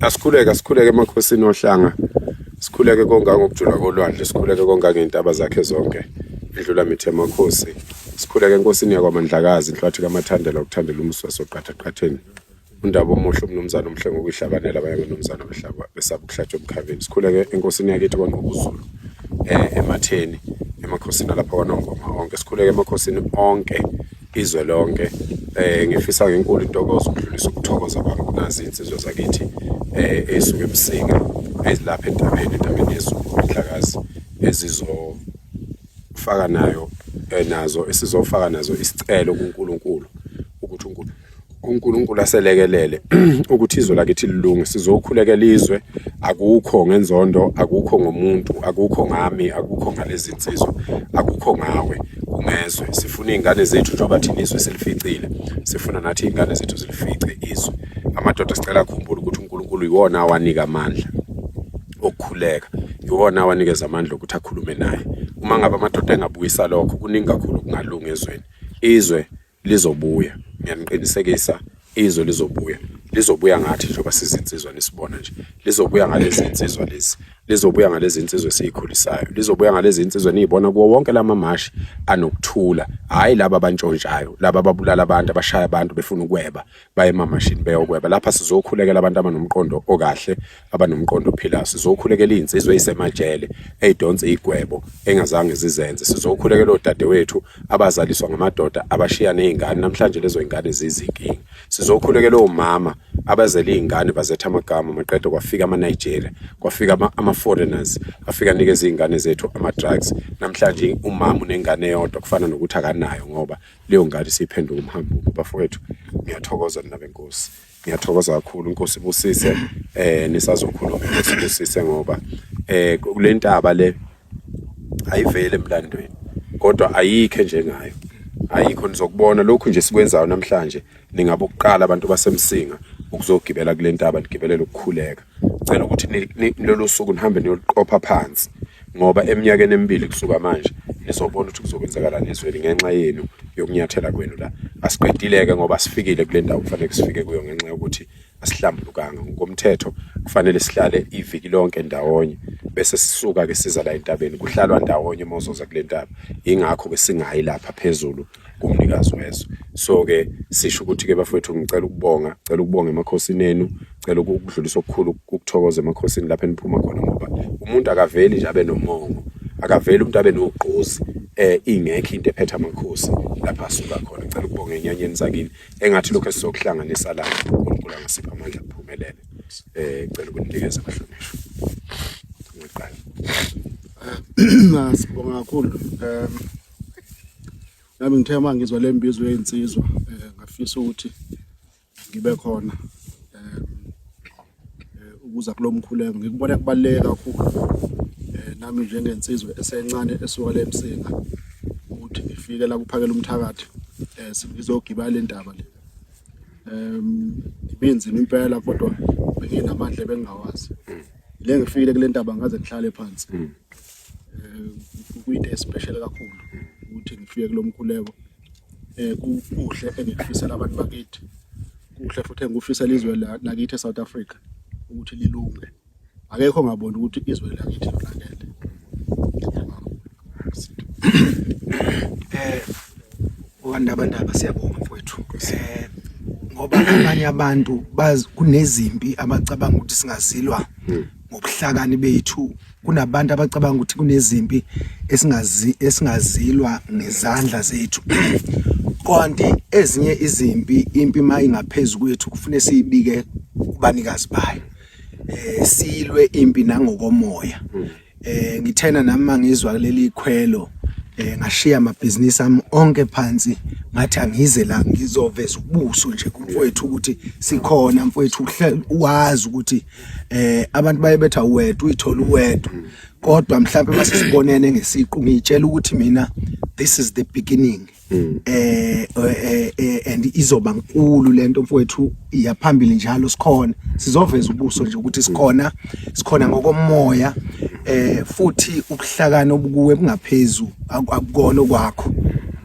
Asikhuleke, asikhuleke emakhosini ohlanga, sikhuleke kongangokujula kolwandle, sikhuleke kongangey'ntaba zakhe zonke, indlula mithi yamakhosi, sikhuleke enkosini yakwaMandlakazi, inhlwathi kaMathandela, ukuthandela umusi wasoqathaqatheni, undaba omuhle umnumzane omhle ngokuyihlabanela abanye abanomzane abahlaba besaba ukuhlatshwa emkhabeni. Sikhuleke enkosini yakithi kwaNgqubuzulu, ematheni, emakhosini alapha kwaNongoma onke, sikhuleke emakhosini onke izwe lonke. Ngifisa ngenkulu intokozo ukudlulisa ukuthokoza kwami kunazi insizwa zakithi ey'suke eMsinga ezilapha entabeni, entabeni yeZulu kwaMandlakazi, ezizofaka nayo nazo esizofaka nazo isicelo kuNkulunkulu ukuthi uNkulunkulu aselekelele ukuthi izwe lakithi lilunge. Sizokhulekela izwe, akukho ngenzondo, akukho ngomuntu, akukho ngami, akukho ngalezi nsizwa, akukho ngawe, kungezwe. Sifuna iy'ngane zethu njengoba thina izwe silificile, sifuna nathi iy'ngane zethu zilifice izwe. Amadoda sicela akhumbule ukuthi uNkulunkulu iwona awanika amandla okukhuleka, iwona awanikeza amandla okuthi akhulume naye. Uma ngabe amadoda engabuyisa lokho, kuningi kakhulu okungalungi ezweni. Izwe lizobuya, ngiyaniqinisekisa izwe lizobuya. Lizobuya ngathi njengoba sizinsizwa nisibona nje, lizobuya ngalezi nsizwa lezi, lizobuya ngalezi nsizwa esiyikhulisayo, lizobuya ngalezi nsizwa eniyibona kuwo wonke lama mashi anokuthula, hhayi laba abantshontshayo, laba ababulala abantu, abashaya abantu befuna ukweba, baye emamashini beyokweba. Lapha sizokhulekela abantu abanomqondo okahle, abanomqondo ophilayo. Sizokhulekela iy'nsizwa ey'semajele, ey'donsa iy'gwebo, engazange zizenze. Sizokhulekela odadewethu abazaliswa ngamadoda abashiya ney'ngane, namhlanje lezo y'ngane ziyizinkinga. Sizokhulekela omama abazele iy'ngane bazetha amagama maqede kwafika ama-Nigeria, kwafika ama-foreigners afika anikeza iy'ngane zethu ama-drugs. Namhlanje umama unengane eyodwa kufana nokuthi akanayo ngoba leyo ngane isiphenduka umhambuko. Bafowethu, ngiyathokoza nina benkosi, ngiyathokoza kakhulu. Inkosi ibusise, nisazokhuluma, inkosi ibusise ngoba kule ntaba le ayiveli emlandweni kodwa ayikho enjengayo, ayikho. Nizokubona lokhu nje sikwenzayo namhlanje, ningabokuqala abantu baseMsinga ukuzogibela kule ntaba, nigibelele ukukhuleka. Cela ukuthi lolu suku nihambe niyoluqopha phansi ngoba eminyakeni emibili kusuka manje nizobona ukuthi kuzokwenzakalani ezweni ngenxa yenu yokunyathela kwenu la. Asiqedile-ke ngoba sifikile kule ndawo kufanele sifike kuyo ngenxa yokuthi asihlambulukanga ngokomthetho. Kufanele sihlale iviki lonke ndawonye bese sisuka-ke siza la entabeni. Kuhlalwa ndawonye uma uzoza kule ntaba, yingakho-ke singayi lapha phezulu kumnikazi wezwe. So-ke sisho ukuthi-ke bafowethu, ngicela ukubonga, cela ukubonga emakhosini enu, cela ukudlulisa okukhulu ukuthokoza emakhosini lapho eniphuma khona, ngoba umuntu akaveli nje abe nomongo, akaveli umuntu abe nogqozi ingekho into ephethe amakhosi lapha asuka khona. Ngicela ukubonga enyanyeni zakini, engathi lokho esizokuhlanganisa la uNkulunkulu angasipha amandla kuphumelele. Ngicela ukuninikeza abahlonishwa. Ngiqala. Sibonga kakhulu. Nami ngithe uma ngizwa le mbizo yezinsizwa ngafisa ukuthi ngibe khona ukuza kulo mkhuleko. Ngikubona kubaluleke kakhulu nami njengensizwa esencane esuka le Msinga ukuthi ngifike la kuphakela umthakathi, ngizogibela le ntaba le. Ibinzima impela kodwa benginamandla ebengingawazi. Le ngifikile kule ntaba ngaze ngihlale phansi. Kuyinto especial kakhulu ukuthi ngifike kulo mkhuleko. Kuhle engikufisela abantu bakithi, kuhle futhi engikufisela izwe lakithi eSouth Africa ukuthi lilunge. Akekho ongaboni ukuthi izwe lakithi lonakele. Wandabandaba, siyabonga mfowethu. Ngoba abanye abantu bazi kunezimpi abacabanga ukuthi singazilwa ngobuhlakani bethu, kunabantu abacabanga ukuthi kunezimpi esingazi esingazilwa ngezandla zethu, kanti ezinye izimpi, impi mayingaphezulu kwethu kufanele siyibike kubanikazi bayo, silwe impi nangokomoya. Ngithena nami mangizwa kuleli khwelo, ngashiya amabhizinisi ami onke phansi, ngathi angize la ngizoveza ubuso nje kumfowethu ukuthi sikhona mfowethu. Wazi ukuthi abantu baye betha uwedwa, uyithola uwedwa, kodwa mhlawumbe mase sibonene ngesiqu, ngiyitshela ukuthi mina this is the beginning and izoba nkulu lento mfowethu, iyaphambili njalo. Sikhona, sizoveza ubuso nje ukuthi sikhona, sikhona ngokomoya, futhi ubuhlakani obukuwe bungaphezulu, akukona okwakho,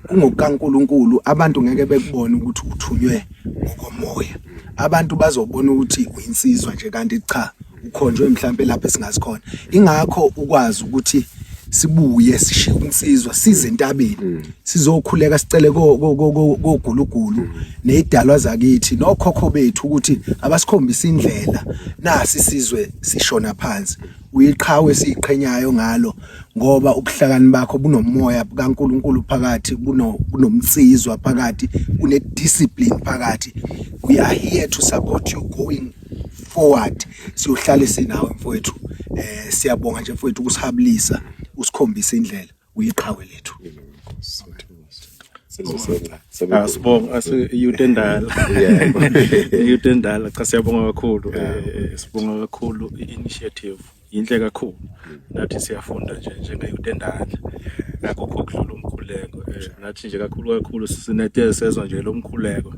kungokukaNkuluNkulu. Abantu ngeke bekubone ukuthi uthunywe ngokomoya. Abantu bazobona ukuthi uyinsizwa nje kanti cha ukhonjwe mhlambe lapho esingazi khona. Ingakho ukwazi ukuthi sibuye sishiye unsizwa size entabeni mm. sizokhuleka sicele kogulugulu mm. nezidalwa zakithi nokhokho bethu ukuthi abasikhombise indlela nasi isizwe sishona phansi uyiqhawe esiyiqhenyayo ngalo ngoba ubuhlakani bakho bunomoya kaNkuluNkulu phakathi kunomsizwa phakathi kune discipline phakathi we are here to support you going forward siyohlale sinawe mfowethu eh siyabonga nje mfowethu ukusihabulisa usikhombisa indlela uyiqhawe lethu Asibonga asiyuth endala. Iyouth endala cha siyabonga kakhulu eh, sibonga kakhulu i-initiative yinhle kakhulu. Nathi siyafunda nje njengeyouth endala. Akukho okudlula umkhuleko eh, nathi nje kakhulu kakhulu sinethe sezwa nje lo mkhuleko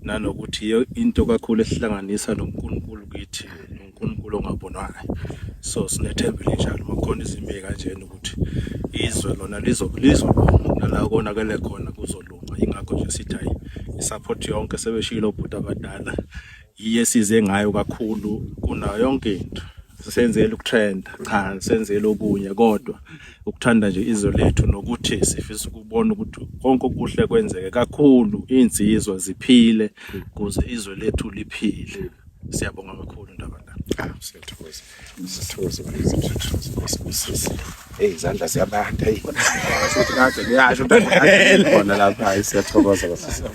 nanokuthi iyo into kakhulu esihlanganisa noNkulunkulu kithi uNkulunkulu ongabonwayo. So sinethemba elinjalo uma kukhona izimbi kanjena ukuthi izwe lona lizolunga nala konakele khona kuzolunga ingakho nje sithi hayi i-support yonke sebeshilo obhuti abadala yiye size ngayo kakhulu kunayo yonke into sisenzela ukutrenda cha senzela okunye kodwa ukuthanda nje izwe lethu nokuthi sifisa ukubona ukuthi konke okuhle kwenzeke kakhulu insizwa ziphile kuze izwe lethu liphile siyabonga kakhulu ndaba Ah, siyathokoza. Siyathokoza baba. Hey, izandla ziyabanda hey. Kade ngiyasho khona lapha, hayi siyathokoza baba.